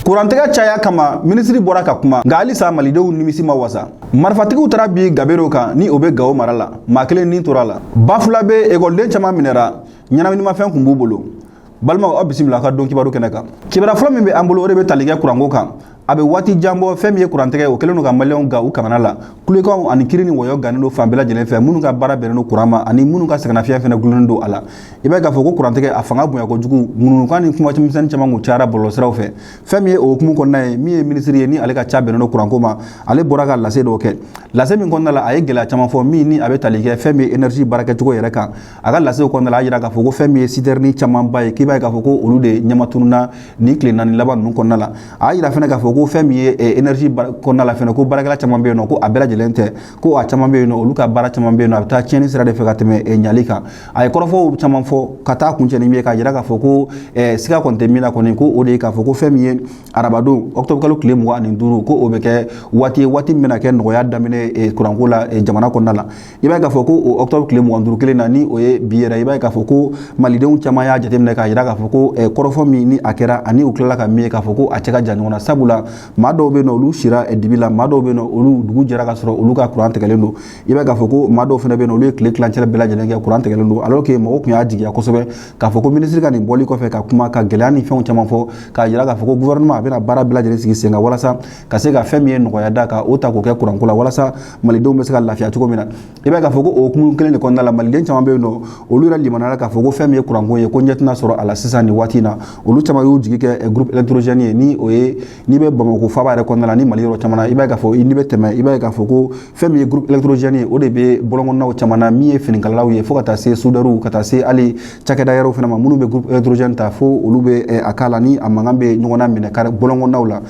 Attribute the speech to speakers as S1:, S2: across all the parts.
S1: Kurantigɛ caya kama, minisiri bɔra ka kuma, nka halisa malidenw nimisi ma wasa. Marifatigiw taara bi Gabero kan, ni o bɛ Gawo mara la, maa kelen ni tora la. Bafulabe, ekɔliden caman minɛra, ɲɛnaminimafɛn kun b'u bolo. Balimaw, aw bisimila ka don kibaru kɛnɛ kan. Kibaruya fɔlɔ min bɛ an bolo, o de bɛ tali kɛ kuranko kan. A bɛ waati jan bɔ, fɛn min ye kurantigɛ, o kɛlen don ka maliyɛnw ga u kamana la. Kulekanw ani kiri ni wɔyɔ gannen don fan bɛɛ lajɛlen fɛ, minnu ka baara bɛnnen don kuran ma ani minnu ka sɛgɛnnafiɲɛ fɛnɛ gulonnen don a la. I b'a ye k'a fɔ ko kurantigɛ a fanga bonya kojugu, ŋununukan ni kuma misɛnnin caman kun cayara bɔlɔlɔsiraw fɛ. Fɛn min ye o hukumu kɔnɔna ye, min ye minisiri ye, ni ale ka ca bɛnnen don kuranko ma, ale bɔra ka lase dɔw kɛ. Lase min kɔnɔna la, a ye gɛlɛya caman fɔ, min ni a bɛ tali kɛ fɛn min ye énergie baarakɛcogo yɛrɛ kan. A ka lasew kɔnɔna la, a yira k'a fɔ ko fɛn min ye citerne camanba ye, k'i b'a ye k'a fɔ ko olu de ɲɛmatununa ni tile 4 laban ninnu kɔnɔna la. A y'a yira fɛnɛ k'a fɔ ko fɛn min ye énergie kɔnɔna la fɛnɛ, ko baarakɛla caman bɛ yen nɔ, ko a bɛɛ lajɛlen tɛ, ko a caman bɛ yen nɔ, olu ka baara caman bɛ yen nɔ, a bɛ taa tiɲɛni sira de fɛ ka tɛmɛ ɲali kan. A ye kɔrɔfɔw caman fɔ ka taa kuncɛ ni min ye, k'a yira k'a fɔ ko siga kɔni tɛ min na kɔni, ko o de ye k'a fɔ ko fɛn min ye arabadon octobre kalo tile 25, ko o bɛ kɛ waati ye, waati min bɛna kɛ nɔgɔya daminɛ kuranko la jamana kɔnɔna la. I b'a ye k'a fɔ ko o octobre tile 25 kelen na, ni o ye bi yɛrɛ, i b'a ye k'a fɔ ko malidenw caman y'a jateminɛ k'a yira k'a fɔ ko kɔrɔfɔ min ni a kɛra ani u tilala ka min ye, k'a fɔ ko a cɛ ka jan ɲɔgɔn na. Sabula maa dɔw bɛ yen nɔ, olu sira dibi la, maa dɔw bɛ yen nɔ, olu dugu jɛra ka sɔrɔ olu ka kuran tigɛlen don. I b'a ye k'a fɔ ko maa dɔw fana bɛ yen nɔ, olu ye tile tilancɛ bɛɛ lajɛlen kɛ kuran tigɛlen don, alors que mɔgɔw tun y'a jigiya kosɛbɛ k'a fɔ ko minisiri ka nin bɔli kɔfɛ ka kuma ka gɛlɛya ni fɛnw caman fɔ, k'a yira k'a fɔ ko gouvernement a bɛna baara bɛɛ lajɛlen sigi sen kan walasa ka se ka fɛn min ye nɔgɔya da ka o ta k'o kɛ kuranko la, walasa malidenw bɛ se ka lafiya cogo min na. I b'a ye k'a fɔ ko o hukumu kelen de kɔnɔna la, maliden caman bɛ yen nɔ, olu yɛrɛ limaniyara k'a fɔ ko fɛn min ye kuranko ye, ko ɲɛ tɛna sɔrɔ a la sisan nin waati in na. Olu caman y'u jigi kɛ groupe électrogène ye, ni o ye n'i bɛ Bamakɔ faaba yɛrɛ kɔnɔna la ni Mali yɔrɔ caman na, i b'a ye k'a fɔ n'i bɛ tɛmɛ, i b'a ye k'a fɔ ko fɛn min ye groupe électrogène ye, o de bɛ bɔlɔnkɔnɔnaw caman na, min ye finikalalaw ye, fo ka taa se soudeurs, ka taa se hali cakɛda yɛrɛw fana ma, minnu bɛ groupe électrogène ta, fo olu bɛ a k'a la ni a mankan bɛ ɲɔgɔn na minɛ kari bɔlɔnkɔnɔnaw la.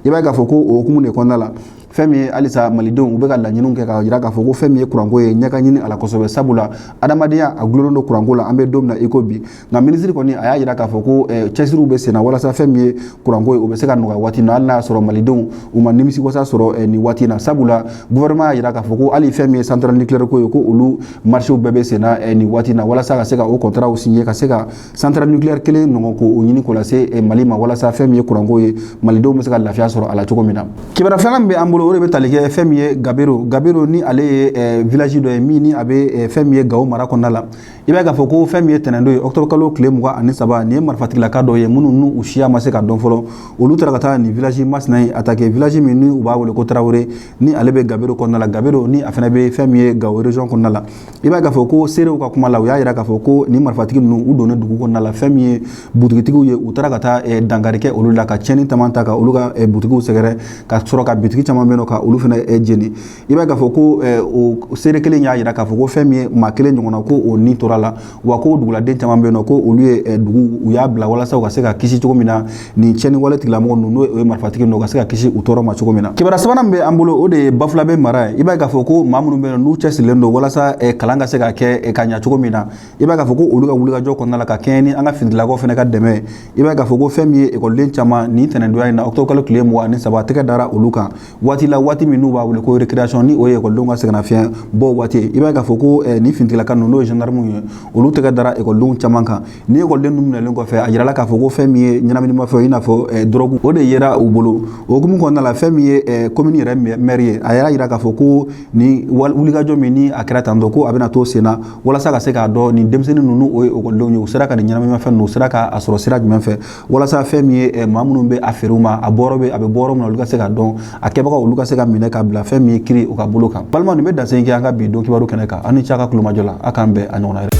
S1: I b'a ye k'a fɔ ko o hukumu de kɔnɔna la, fɛn min ye halisa malidenw u bɛ ka laɲiniw kɛ k'a jira k'a fɔ ko fɛn min ye kuranko ye, ɲɛ ka ɲini a la kosɛbɛ, sabula adamadenya a gulonnen don kuranko la, an bɛ don min na i ko bi. Nka minisiri kɔni a y'a jira k'a fɔ ko cɛsiriw bɛ senna walasa fɛn min ye kuranko ye, o bɛ se ka nɔgɔya waati min na, hali n'a y'a sɔrɔ malidenw u ma nimisi wasa sɔrɔ nin waati in na. Sabula gouvernement y'a jira k'a fɔ ko hali fɛn min ye centrale nucléaire ko ye, ko olu marchéw bɛɛ bɛ senna nin waati in na, walasa ka se ka o contrat signer, ka se ka centrale nucléaire kelen ɲɔgɔn k'o ɲini k'o lase Mali ma, walasa fɛn min ye kuranko ye, malidenw bɛ se ka lafiya sɔrɔ a la cogo min na. Kibaruya filanan min bɛ an bolo, o de bɛ tali kɛ fɛn min ye Gabero. Gabero ni ale ye village dɔ ye, min ni a bɛ fɛn min ye Gawo mara kɔnɔna la. I b'a ye k'a fɔ ko fɛn min ye tɛnɛndon ye, octobre kalo tile 23, nin ye marifatigilaka dɔw ye, minnu n'u siya ma se ka dɔn fɔlɔ, olu taara ka taa nin village masina in attaquer, village min ni u b'a wele ko Tarawele, ni ale bɛ Gabero kɔnɔna la. Gabero ni a fana bɛ fɛn min ye Gawo région kɔnɔna la. I b'a ye k'a fɔ ko seerew ka kuma la, u y'a jira k'a fɔ ko nin marifatigi ninnu, u donnen dugu kɔnɔna la, fɛn min ye butigitigiw ye, u taara ka taa dankari kɛ olu la, ka tiɲɛni caman ta ka olu ka butigiw sɛgɛrɛ, ka sɔrɔ ka bitigi caman bɛ yen nɔ, ka olu fana jeni. I b'a ye k'a fɔ ko o seere kelen y'a jira k'a fɔ ko fɛn min ye maa kelen ɲɔgɔnna, ko o ni tora la, wa ko duguladen caman bɛ yen nɔ, ko olu ye dugu u y'a bila walasa u ka se ka kisi cogo min na nin tiɲɛni wale tigilamɔgɔ ninnu, n'o ye marifatigi ninnu, u ka se ka kisi u tɔɔrɔ ma cogo min na. Kibaruya sabanan min bɛ an bolo, o de ye Bafulabe mara ye. I b'a ye k'a fɔ ko maa minnu bɛ yen nɔ, n'u cɛsirilen don walasa kalan ka se ka kɛ ka ɲa cogo min na, i b'a ye k'a fɔ ko olu ka wulikajɔ kɔnɔna la, ka kɛɲɛ ni an ka finitigilakaw fana ka dɛmɛ, i b'a ye k'a fɔ ko fɛn min ye ekɔliden caman, nin tɛnɛndonya in na, octobre kalo tile 23, tɛgɛ dara olu kan waati la, waati min n'u b'a wele ko récréation, ni o ye ekɔlidenw ka sɛgɛnnafiɲɛ bɔ waati ye. I b'a ye k'a fɔ ko nin finitigilaka ninnu, n'o ye gendarmew ye, olu tɛgɛ dara ekɔlidenw caman kan. Ni ekɔliden ninnu minɛlen kɔfɛ, a yirala k'a fɔ ko fɛn min ye ɲɛnaminimafɛnw, i n'a fɔ drogue, o de yera u bolo. O hukumu kɔnɔna la, fɛn min ye commune yɛrɛ maire ye, a y'a yira k'a fɔ ko ni wulikajɔ min ni a kɛra tan tɔ, ko a bɛna to sen na walasa ka se k'a dɔn nin denmisɛnnin ninnu, o ye ekɔlidenw ye, u sera ka nin ɲɛnaminimafɛn ninnu, u sera k'a sɔrɔ sira jumɛn fɛ, walasa fɛn min ye maa minnu bɛ a feere u ma, a bɔyɔrɔ bɛ a bɛ bɔ yɔrɔ min na, olu ka se ka dɔn, a kɛbagaw olu ka se ka minɛ ka bila fɛn min ye kiri u ka bolo kan. Balima, nin bɛ dansen kɛ an ka bi don kibaru kɛnɛ kan. Aw ni ce a ka kulomajɔ la. A k'an bɛn a ɲɔgɔnna yɛrɛ.